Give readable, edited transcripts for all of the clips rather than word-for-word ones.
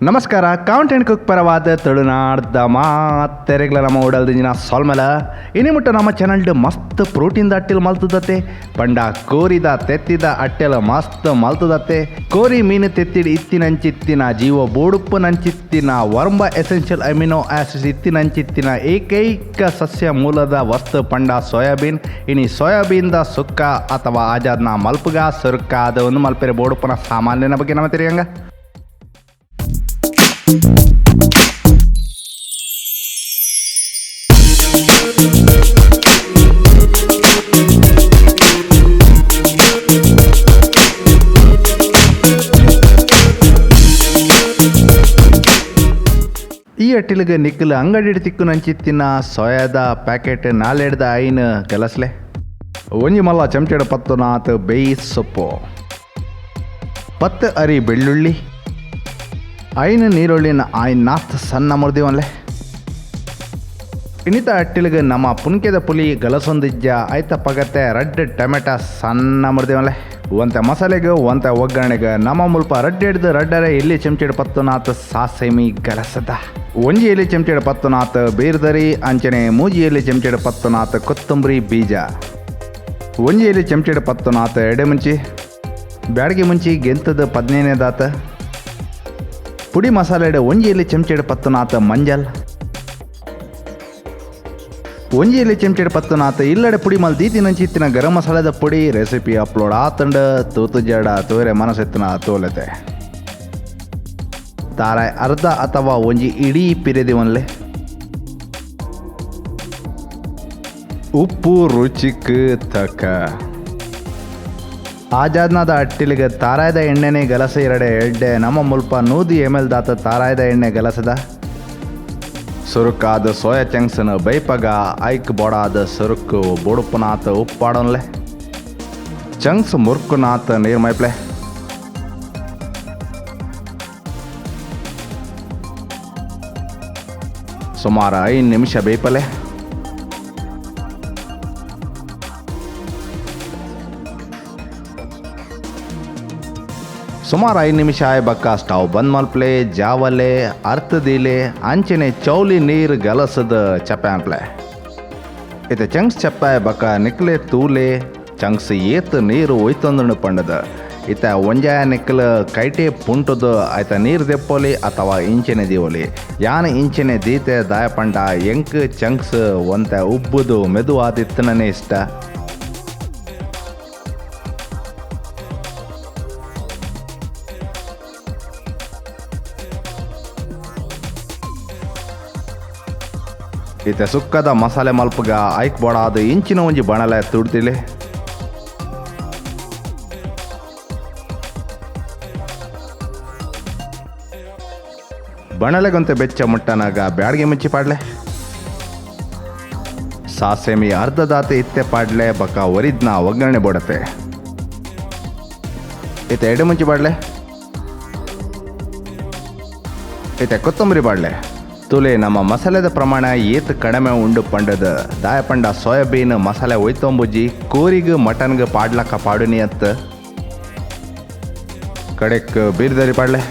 ನಮಸ್ಕಾರ, count and cook ಪರವಾದ ತುಳುನಾಡ್ದ ಮಾತೆರೆಗ್ಲ ನಮ್ಮ ಉಡಲ್ದಿಂಜಿನ ಸೊಲ್ಮೆಲ. ಇನಿ ಮುಟ್ಟ ನಮ್ಮ ಚಾನಲ್ಡ್ ಮಸ್ತ್ ಪ್ರೋಟೀನ್ ಅಟ್ಟಿಲ್ ಮಲ್ತದತ್ತೆ. ಪಂಡ ಕೋರಿದ ತೆತ್ತಿದ ಅಟ್ಟೆಲ ಮಸ್ತ್ ಮಲ್ತದತ್ತೆ. ಕೋರಿ ಮೀನು ತೆತ್ತಿಡ್ ಇತ್ತಿನಂಚಿತ್ತಿನ ಜೀವ ಬೋಡುಪ್ಪುನಂಚಿತ್ತಿನ ವರ್ಂಬ essential amino acids ಇತ್ತಿನಂಚಿತ್ತಿನ ಏಕೈಕ ಸಸ್ಯ ಮೂಲದ ವಸ್ತು ಪಂಡ ಸೋಯಾಬೀನ್. ಇನಿ ಸೋಯಾಬೀನ್ದ ಸುಕ್ಕ ಅಥವಾ ಆಜಾದ್ನ ಮಲ್ಪುಗ ಸುರುಕ್ಕ ಅದ ಒಂದು ಮಲ್ಪೆರೆ ಬೋಡುಪ್ಪನ ಸಾಮಾನ್ಯನ ಬಗ್ಗೆ ನಮ್ಮ ತೆರಿಯಂಗ. ಈ ಅಟ್ಟಿಲಿಗೆ ನಿಕ್ಕಲು ಅಂಗಡಿ ತಿಕ್ಕು ನಂಚಿತ್ತಿನ ಸೋಯಾದ ಪ್ಯಾಕೆಟ್ ನಾಲೆಡ್ದ ಐನ್ ಗಲಸ್ಲೆ. ಒಂಜಿ ಮಲ್ಲ ಚಮಚೆಡ್ ಪತ್ತು ನಾತ್ ಬೇಯಿ ಸೊಪ್ಪು, 10 ಅರಿ ಬೆಳ್ಳುಳ್ಳಿ, ಐನ್ ನೀರುಳ್ಳಿನ ಐನ್ ನಾತ್ ಸಣ್ಣ ಮುರಿದಿವನ್ಲೆ. ಇನ್ನಿತ ಅಟ್ಟಿಲಿಗೆ ನಮ್ಮ ಪುನ್ಕೆದ ಪುಲಿ ಗಲಸೊಂದಿಜ್ಜ ಐತ ಪಗತೆ ರಡ್ಡ್ ಟೊಮೆಟೊ ಸಣ್ಣ ಮುರಿದಿವನ್ಲೆ. ಒಂತೆ ಮಸಾಲೆಗೆ ಒಂತೆ ಒಗ್ಗರಣೆಗೆ ನಮ್ಮ ಮುಲ್ಪ ರಡ್ಡ್ ಹಿಡ್ದು ರಡ್ಡರೆ ಎಲ್ಲಿ ಚಮಚೆಡ್ ಪತ್ತು ನಾತ್ ಸಾಸೆಮಿ ಗಲಸದ. ಒಂಜಿ ಎಲ್ಲಿ ಚಮಚೆಡ್ ಪತ್ತು ನಾತ್ ಬೀರ್ದರಿ ಅಂಚನೆ ಮೂಜಿ ಎಲ್ಲಿ ಚಮಚೆಡ್ ಪತ್ತು ನಾತ್ ಕೊತ್ತಂಬರಿ ಬೀಜ, ಒಂಜಿ ಎಲ್ಲಿ ಚಮಚೆಡ್ ಪತ್ತು ನಾತ್ ಎಡೆಮುಂಚಿ, ಬ್ಯಾಡಗಿ ಮುಂಚಿ ಗೆಂತದ 15ನೇದಾತ ಪುಡಿ ಮಸಾಲೆಡ್ ಒಂಜಿ ಎಲ್ಲಿ ಚಮಚೆಡ್ ಪತ್ತು ನಾತ್ ಮಂಜಲ್, ಒಂಜಿ ಎಲ್ಲಿ ಚಮಚೆಡ್ ಪತ್ತು ನಾತ್ ಇಲ್ಲಡೆ ಪುಡಿ ಮಲ್ ದೀತಿನಂಚಿತ್ತಿನ ಗರಂ ಮಸಾಲೆದ ಪುಡಿ. ರೆಸಿಪಿ ಅಪ್ಲೋಡ್ ಆತಂಡ ತೂತು ಜಡ ತೋರೆ ಮನಸೆತ್ತನ ತೋಲೆತೆ. ತಾರ ಅರ್ಧ ಅಥವಾ ಒಂಜಿ ಇಡೀ ಪಿರೆದಿ ಒನ್ಲೆ. ಉಪ್ಪು ರುಚಿಕ್ ತಕ್ಕ. ಆಜಾದ್ನಾದ ಅಟ್ಟಿಲಿಗೆ ತಾರಾಯದ ಎಣ್ಣೆನೆ ಗಲಸ ಎರಡೆ ಎಡ್ಡೆ. ನಮ್ಮ ಮುಲ್ಪ 100 ml ದಾತ ತಾರಾಯದ ಎಣ್ಣೆ ಗಲಸದ. ಸುರುಕಾದ ಸೋಯಾ ಚಂಕ್ಸ್ನ ಬೈಪಗ ಐಕ್ ಬೋಡಾದ ಸುರುಕು ಬೊಡುಪುನಾತ ಉಪ್ಪಾಡನ್ಲೆ. ಚಂಕ್ಸ್ ಮುರ್ಕುನಾತ ನೀರು ಮೈಪ್ಲೆ. ಸುಮಾರು 5 ನಿಮಿಷ ಬೇಯ್ಪಲೆ. ಸುಮಾರು 5 ನಿಮಿಷ ಆಯ್ ಬಕ್ಕ ಸ್ಟವ್ ಬಂದ್ ಮಲ್ಪ್ಲೆ, ಜಾವಲೆ ಅರ್ಥದೀಲೆ ಅಂಚನೆ ಚೌಲಿ ನೀರು ಗಲಸದ ಚಪ್ಪೆ ಅನ್ಪ್ಲೆ. ಇತ್ತೆ ಚಂಕ್ಸ್ ಚಪ್ಪಾಯ ಬಕ್ಕ ನಿಕ್ಲೆ ತೂಲೆ ಚಂಕ್ಸ್ ಏತ್ ನೀರು ಒಯ್ತೊಂದುಂಡು ಪಂಡದ. ಇತ್ತ ಒಂಜಾಯ ನಿಕ್ಕಲ ಕೈಟೆ ಪುಂಟುದು ಆಯ್ತ ನೀರು ದೆಪ್ಪೊಲಿ ಅಥವಾ ಇಂಚನೆ ದೀವೊಲಿ. ಯಾನ್ ಇಂಚನೆ ದೀತೆ ದಾಯ ಪಂಡ ಎಂಕ್ ಚಂಕ್ಸ್ ಒಂತೆ ಉಬ್ಬುದು ಮೆದುವಾದಿತ್ತನೇ ಇಷ್ಟ. ಇತ್ತೆ ಸುಕ್ಕದ ಮಸಾಲೆ ಮಲ್ಪಗ ಐಕ್ ಬೋಡಾದ ಇಂಚಿನ ಒಂಜಿ ಬಣಲೆ ತುಡ್ತಿಲೆ. ಬಣಲೆಗೊಂತೆ ಬೆಚ್ಚ ಮುಟ್ಟನಾಗ ಬ್ಯಾಡ್ಗೆ ಮುಂಚಿ ಪಾಡ್ಲೆ. ಸಾಸೆಮಿ ಅರ್ಧದಾತೆ ಇತ್ತೆ ಪಾಡ್ಲೆ ಬಕ ಒರಿದ್ನ ಒಗ್ಗರಣೆ ಬೋಡತೆ. ಇತ್ತೆ ಎಡೆ ಮುಂಚಿ ಪಾಡ್ಲೆ. ಇತ್ತೆ ಕೊತ್ತಂಬರಿ ಪಾಡ್ಲೆ. ತುಲೆ ನಮ್ಮ ಮಸಾಲೆದ ಪ್ರಮಾಣ ಏತ್ ಕಡಿಮೆ ಉಂಡು ಪಂಡದ. ದಾಯ ಪಂಡ ಸೋಯಾಬೀನ್ ಮಸಾಲೆ ಒಯ್ತೊಂಬುಜಿ ಕೋರಿಗ್ ಮಟನ್ಗ್ ಪಾಡ್ಲಕ್ಕ ಪಾಡುನಿ ಅತ್ತ. ಕಡೆಕ್ ಬೀರ್ದರಿ ಪಾಡ್ಲೆ.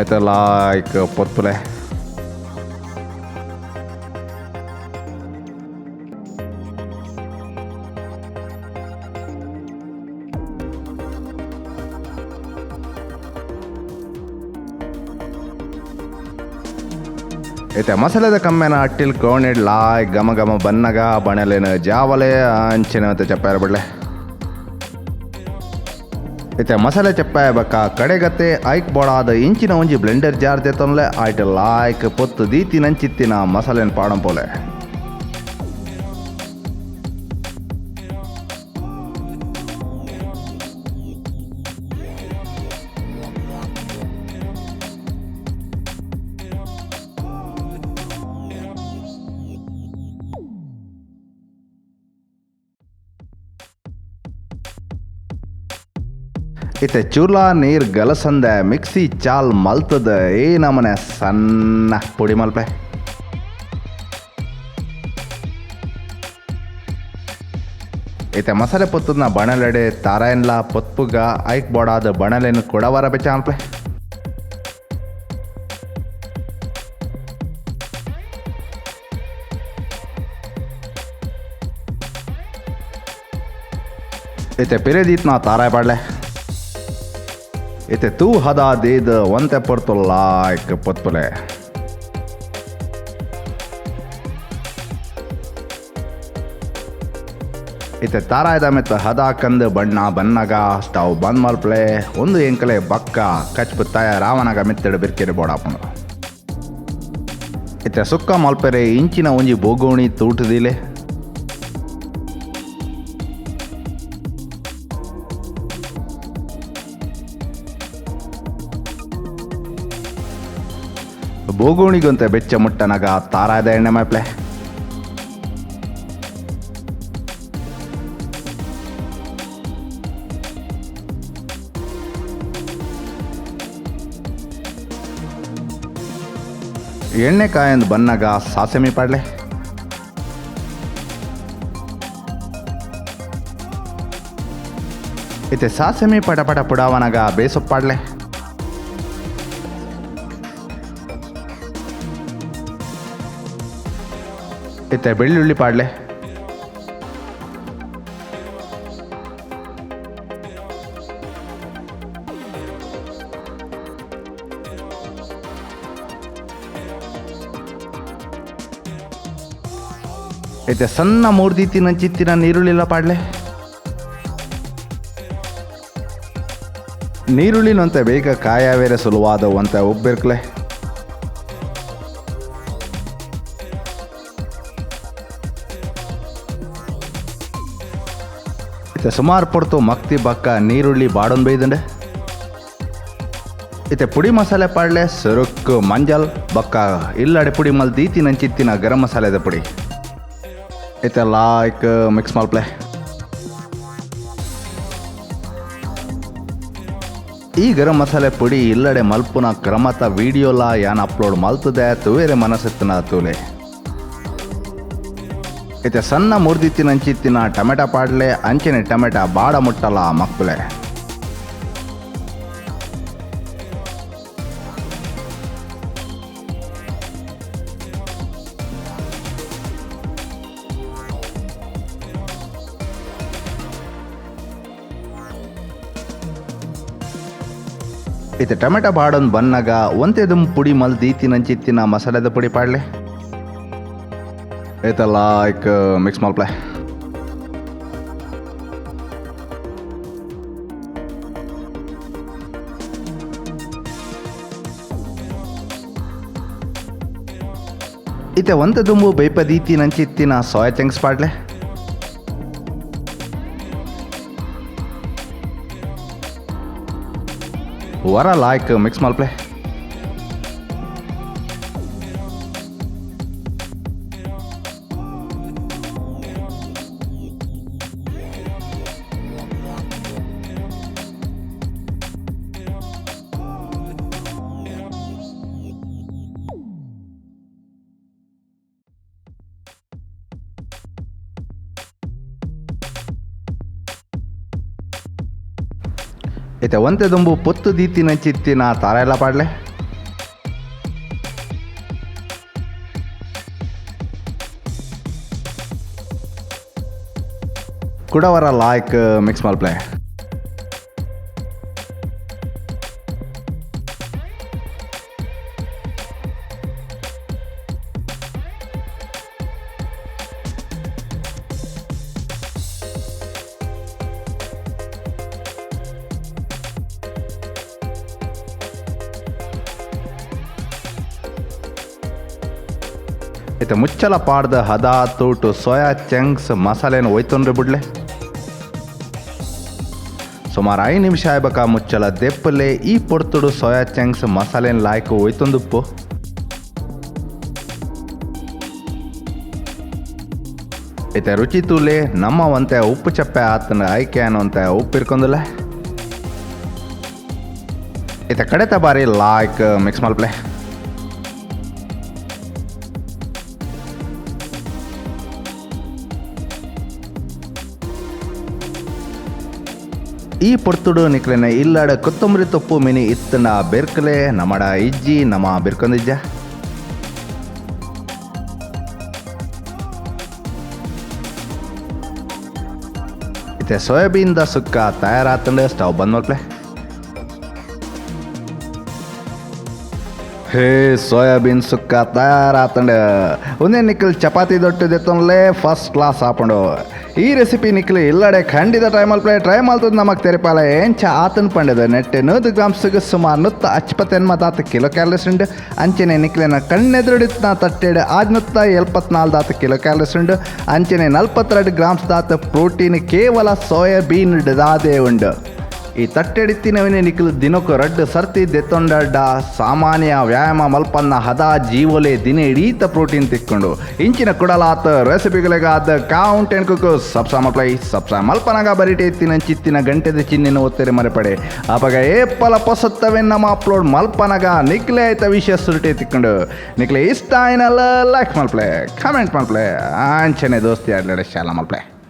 ಎತ್ತ ಲಾಯ್ಕ್ ಪೊತ್ತುಲೆ. ಇತ್ತೆ ಮಸಾಲೆದ ಕಮ್ಮೆನ ಅಟ್ಟಿಲ್ ಕೋಣೆಡ್ ಲಾಯ್ ಘಮ ಘಮ ಬನ್ನಗ ಬಣಲೆನ ಜಾವಲೆ ಅಂಚಿನ ಮತ್ತೆ ಚಪ್ಪಾರ ಬಿಡ್ಲೆ. ಇತ್ತೆ ಮಸಾಲೆ ಚಪ್ಪಾಯ ಬಕ್ಕ ಕಡೆಗತ್ತೆ ಐಕ್ ಬೋಡಾದ ಇಂಚಿನ ಒಂಜಿ ಬ್ಲೆಂಡರ್ ಜಾರ್ ದೇತೊನ್ಲೆ. ಆಯ್ಟ್ ಲಾಯ್ಕ್ ಪೊತ್ತು ದೀತಿ ನಂಚಿತ್ತಿನ ಮಸಾಲೆನ್ ಪಾಡಂಪೋಲೆ. ಇತ್ತೆ ಚೂರ್ಲಾ ನೀರ್ ಗಲಸಂದೆ ಮಿಕ್ಸಿ ಚಾಲ್ ಮಲ್ತದ ಏ ನಮನೆ ಸಣ್ಣ ಪುಡಿ ಮಲ್ಪೆ. ಇತ್ತೆ ಮಸಾಲೆ ಪೊತ್ತುನ ಬಣಲೆಡೆ ತಾರಾಯನ್ಲ ಪೊತ್ಪುಗ ಐಕ್ ಬೋಡಾದ ಬಣಲೆನ್ ಕೊಡವರ ಬೆಚ್ಚ ಮಲ್ಪಲೆ. ಇತ್ತೆ ಪಿರೆದೀತ್ನ ತಾರಾಯ್ ಪಾಡ್ಲೆ. ಇತ್ತೆ ತೂ ಹದ ದೇದ್ ಒಂತೆ ಪೊರ್ತು ಲಾಯ್ಕ್ ಪೊತ್ಪುಲೆ. ಇತ್ತೆ ತಾರಾಯ್ದ ಮೆತ್ತ ಹದ ಕಂದು ಬಣ್ಣ ಬನ್ನಗ ಸ್ಟವ್ ಬಂದ್ ಮಲ್ಪಲೆ. ಒಂದು ಎಂಕಲೆ ಬಕ್ಕ ಕಚ್ಪು ತಯಾರಾವನಗ ಮೆತ್ತಡು ಬಿರ್ಕೆರೆ ಬೋಡಾಪುಂಡು. ಇತ್ತೆ ಸುಕ್ಕ ಮಲ್ಪೆರೆ ಇಂಚಿನ ಒಂಜಿ ಬೋಗೋಣಿ ತೂಟುದಿಲೆ. ಬೋಗೋಣಿಗೊಂತೆ ಬೆಚ್ಚ ಮುಟ್ಟನಗ ತಾರಾಯ್ದ ಎಣ್ಣೆ ಮಲ್ಪಲೆ. ಎಣ್ಣೆ ಕಾಯಂದು ಬನ್ನಗ ಸಾಸಮಿ ಪಾಡ್ಲೆ. ಇತ್ತೆ ಸಾಸಮಿ ಪಟ ಪಟ ಪುಡಾವನಗ ಬೇಸೊಪ್ಪಾಡ್ಲೆ. ಇತ್ತೆ ಬೆಳ್ಳುಳ್ಳಿ ಪಾಡ್ಲೆ. ಇತ್ತೆ ಸಣ್ಣ ಮೂರ್ದಿತ್ತಿನ ಚಿತ್ತಿನ ನೀರುಳ್ಳಿಲ ಪಾಡ್ಲೆ. ನೀರುಳ್ಳಿನಂತೆ ಬೇಗ ಕಾಯವೇರೆ ಸುಲುವಾದ ಒಂತೆ ಉಬ್ಬಿರ್ಕ್ಲೆ. ಇತ್ತೆ ಸುಮಾರು ಪೊರ್ತು ಮಕ್ತಿ ಬಕ್ಕ ನೀರುಳ್ಳಿ ಬಾಡೊಂದು ಬೈದಂಡೆ. ಇತ್ತೆ ಪುಡಿ ಮಸಾಲೆ ಪಾಡ್ಲೆ. ಸುರುಕ್ಕು ಮಂಜಲ್ ಬಕ್ಕ ಇಲ್ಲಡೆ ಪುಡಿ ಮಲ್ ದೀತಿನ ಚಿತ್ತಿನ ಗರಂ ಮಸಾಲೆದ ಪುಡಿ. ಇತ್ತೆ ಲಾಯ್ಕ್ ಮಿಕ್ಸ್ ಮಲ್ಪಲೆ. ಈ ಗರಂ ಮಸಾಲೆ ಪುಡಿ ಇಲ್ಲಡೆ ಮಲ್ಪುನ ಕ್ರಮತ ವಿಡಿಯೋಲ ಯಾನ್ ಅಪ್ಲೋಡ್ ಮಲ್ತದೆ ತುವೇರೆ ಮನಸ್ಸೆತ್ತನ ತೂಲೆ. ಇತ್ತೆ ಸಣ್ಣ ಮುರ್ದಿತ್ತಿನ ಅಂಚಿತ್ತಿನ ಟೊಮೆಟೊ ಪಾಡ್ಲೆ. ಅಂಚನೆ ಟೊಮೆಟೊ ಬಾಡ ಮುಟ್ಟಲ ಮಕ್ಕಳೆ. ಇತ್ತೆ ಟೊಮೆಟೊ ಬಾಡೊಂದು ಬನ್ನಗ ಒಂತೆದುಂ ಪುಡಿ ಮಲ್ ದೀತಿನಂಚಿತ್ತಿನ ಮಸಾಲೆದ ಪುಡಿ ಪಾಡ್ಲೆ. ಇತ್ತೆ ಲಾಯ್ಕ್ ಮಿಕ್ಸ್ ಮಲ್ಪಲೆ. ಇತ್ತೆ ಒಂತೆ ದುಂಬು ಬೇಪ ದೀತಿನಂಚಿತ್ತಿನ ಸೋಯಾ ಚಂಕ್ಸ್ ಪಾಡ್ಲೆ. ವರ ಲಾಯ್ಕ್ ಮಿಕ್ಸ್ ಮಲ್ಪಲೆ. ಇತ್ತೆ ಒಂತೆ ದುಂಬು ಪೊತ್ತು ದೀತಿನ ಚಿತ್ತಿನ ತಾರಾಯಲ ಪಾಡ್ಲೆ. ಕುಡವರ ಲಾಯ್ಕ್ ಮಿಕ್ಸ್ ಮಲ್ಪಲೆ. ಇತ್ತೆ ಮುಚ್ಚಲ ಪಾಡ್ದ ಹದ ತೂಟು ಸೋಯಾ ಚಂಕ್ಸ್ ಮಸಾಲೆನ ಒಯ್ತೊಂಡ್ರೆ ಬಿಡ್ಲೆ. ಸುಮಾರು 5 ನಿಮಿಷ ಆಯ್ಬಕ ಮುಚ್ಚಲ ದೆಪ್ಪಲೆ. ಈ ಪೊರ್ತುಡು ಸೋಯಾ ಚಂಕ್ಸ್ ಮಸಾಲೆನ ಲಾಯ್ಕ್ ಒಯ್ತೊಂದುಪ್ಪು. ಇತ್ತೆ ರುಚಿ ತೂಲೆ ನಮ್ಮ ಒಂತೆ ಉಪ್ಪು ಚಪ್ಪೆ ಆತನ ಆಯ್ಕೆ ಅನ್ನುವಂತೆ ಉಪ್ಪು ಇರ್ಕೊಂದಿಲ್ಲ. ಇತ್ತೆ ಕಡೆತ ಬಾರಿ ಲಾಯ್ಕ್ ಮಿಕ್ಸ್ ಮಲ್ಪಲೆ. ಈ ಪೊರ್ತುಡು ನಿಕ್ಲೆನ ಇಲ್ಲಡ ಕೊತ್ತಂಬರಿ ತೊಪ್ಪು ಮಿನಿ ಇತ್ತಂಡ ಬೆರ್ಕಲೆ. ನಮಡ ಇಜ್ಜಿ, ನಮ ಬಿರ್ಕೊಂದಿಜ್ಜ. ಇತ್ತೆ ಸೋಯಾಬೀನ್ the ಸುಕ್ಕ ತಯಾರಾತಂಡ. ಸ್ಟವ್ ಬಂದ್ ಮಲ್ಪ್ಲೆ. ಹೇ, ಸೋಯಾಬೀನ್ ಸುಕ್ಕ ತಯಾರಾತಂಡ. ಒಂದೇ ನಿಕ್ಕಲ್ ಚಪಾತಿ ದೊಟ್ಟು ದೆತ್ತೊನ್ಲೆ, ಫಸ್ಟ್ ಕ್ಲಾಸ್ ಆಪುಂಡು. ಈ ರೆಸಿಪಿ ನಿಕ್ಲು ಇಲ್ಲಡೆ ಖಂಡಿತ ಟ್ರೈ ಮಲ್ಪ್ಲೆ. ಟ್ರೈ ಮಲ್ತದ ನಮಕ್ ತೆರಿಪಾಲೆ ಎಂಚ ಆತನ್ ಪಂಡದ. ನೆಟ್ಟೆ 100 ಗ್ರಾಮ್ಸ್ಗ್ ಸುಮಾರು 189 ದಾತ್ ಕಿಲೋ ಕ್ಯಾಲರೀಸ್ ಉಂಡು. ಅಂಚನೆ ನಿಕ್ಲೆನ ಕಣ್ಣೆದುರುಡಿತ್ನ ತಟ್ಟೆಡ್ 674 ದಾತ್ ಕಿಲೋ ಕ್ಯಾಲರೀಸ್ ಉಂಡು. ಅಂಚನೆ 42 ಗ್ರಾಮ್ಸ್ ದಾತ್ ಪ್ರೋಟೀನ್ ಕೇವಲ ಸೋಯಾಬೀನ್ ದಾದೆ ಉಂಡು. ಈ ತಟ್ಟೆಡಿತ್ತಿನವನೇ ನಿಕ್ಲು ದಿನಕ್ಕೂ ರಡ್ಡು ಸರ್ತಿ ದೆತ್ತೊಂಡಡ್ಡ ಸಾಮಾನ್ಯ ವ್ಯಾಯಾಮ ಮಲ್ಪನ್ನ ಹದಾ ಜೀವಲೆ ದಿನ ಇಡೀತ ಪ್ರೋಟೀನ್ ತಿಕ್ಕೊಂಡು. ಇಂಚಿನ ಕುಡಲಾತ ರೆಸಿಪಿಗಳಿಗಾದ ಕೌಂಟ್ ಅಂಡ್ ಕುಕ್ ಸಬ್ಸ್ಕ್ರೈಬ್ ಮಲ್ಪ್ಲೈ. ಸಬ್ಸ್ಕ್ರೈಬ್ ಮಲ್ಪನಾಗ ಬರಿಟೆ ಎತ್ತಿನ ಚಿತ್ತಿನ ಗಂಟೆದ ಚಿಹ್ನೆನ ಒತ್ತೆರೆ ಮರೆಪಡೆ. ಅಪಗ ಏಪಲ ಪೊಸತ್ತವೆ ನಮ್ಮ ಅಪ್ಲೋಡ್ ಮಲ್ಪನಗ ನಿಕ್ಲೆ ಆಯ್ತ ವಿಷಯ ಸುರುಟೆ ತಿಕ್ಕೊಂಡು. ನಿಕ್ಲೆ ಇಷ್ಟ ಆಯ್ನಲ್ಲ ಲೈಕ್ ಮಲ್ಪ್ಲೆ, ಕಮೆಂಟ್ ಮಲ್ಪ್ಲೆ, ಅಂಚನೆ ದೋಸ್ತಿ ಆಡ್ಲೆಡೆ ಶಾಲ ಮಲ್ಪ್ಲೆ.